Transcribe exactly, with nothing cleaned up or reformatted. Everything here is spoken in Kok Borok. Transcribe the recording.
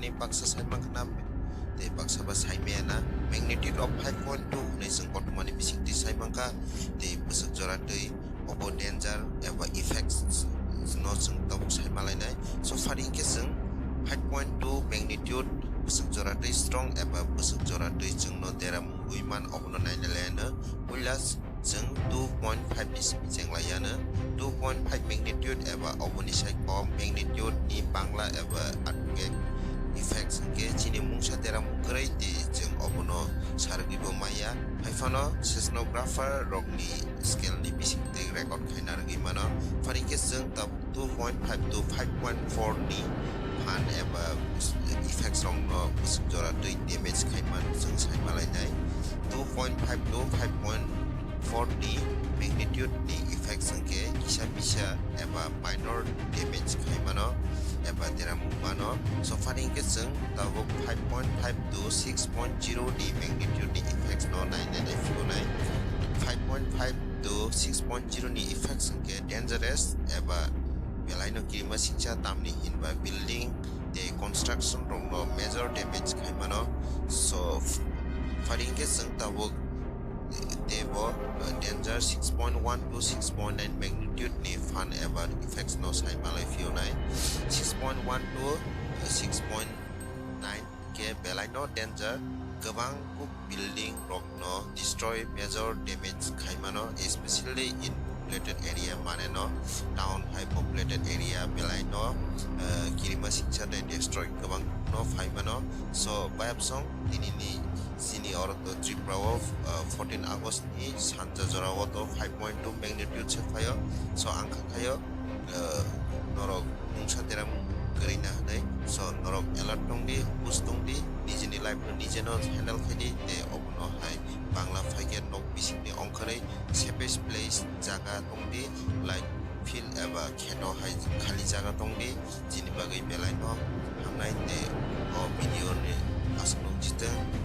ni baksa sai mankha na, tei baksa ba sai maya na. Magnitude of five point two hwnwi chwng kothoma ni bisingtwi sai mankha, tei bwswk jora twi obo danger eba effects no chwng tabuk sai malainai. So phari hinkhe chwng five point two magnitude bwswk jora twi strong eba bwswk jora twi chwngno dera mungwi man, obono naina laiano puila chwng two point five ni simi cheng laiano. Two point five magnitude eba oboni sai kom magnitude ni bangla eba earthquake effects hinkhe chini mungsa dera mung kwrwi tei chwng obono sargwi bo maya. Haiphano seismographer rokni scale ni bisingtwi record khaina rwgwi mano. Phari khe chwng tabuk two point five to five point four ni phan eba effects rokno bwswk jora twi damage khai mano chwng sai malainai. Two point five to five point four ni magnitude ni effects hinkhe kisa bisa eba minor damage khai mano eba dera mung mano. So phari hinkhe chwng tabuk five point five to six point zero ni magnitude ni effects no nainai nai phunai. Five point five to six point zero ni effects hinkhe dangerous eba belaino kirima singcha, tamni hinba building tei construction rokno major damage khai mano. So phari hinkhe chwng tabuk teibo danger six point one to six point nine magnitude ni phan eba effects no sai malai phiyonai. Six point one to six point nine khe belaino danger, kwbang kuk building rokno destroy, major damage khai mano, especially in populated area, mane no town hai populated area belaino kirima singcha tei destroy kwbang no phai mano. So bayapsong tinini chini oro to Tripura o fourteen August ni sanja jora o to five point two magnitude se phaio. So ang kha khaio norok mungsa deram kwrwi na hwnwi. So norok alert tong di, hush tong di, nijini life no nije no handle khai di, tei obono hai bangla phai khe nok bising ni ongkhorwi safest place jaga tong di, like field eba kheto hai khali jaga tong di, chini bagwi belai no hamnai tei o video ni aswk nukjitwng.